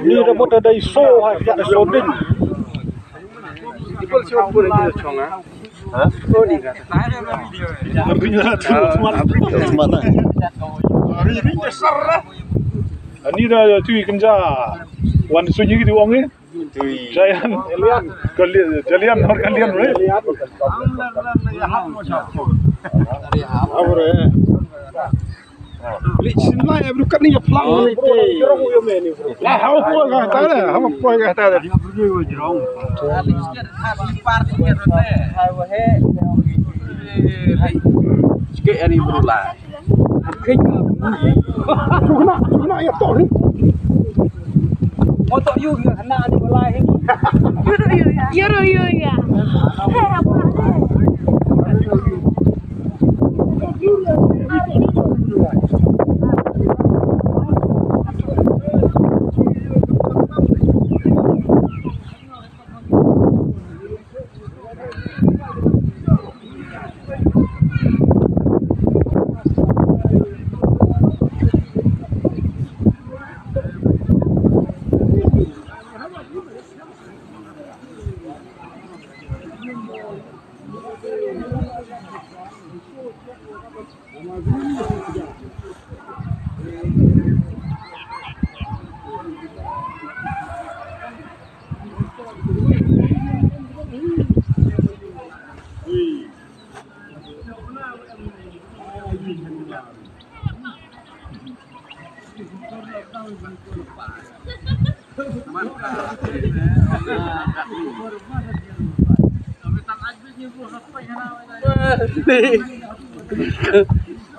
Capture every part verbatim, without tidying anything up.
Ni da mota dai so ha ya da so ding. Ani da tu ikan ja wan sunyi gitu ong eh. Jayan. Kalian, jalian, kalian, eh. Lik sin lai bru kat ni ya plang ni te. Lah, hau poi ka ta da, hau poi ka ta da. Sikit ani bru lai. Chukna, chukna ya to ni. Mo to yu ya na ni lai. Yu yu ya. Hey, apa ni?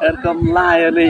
Erkom lai ni.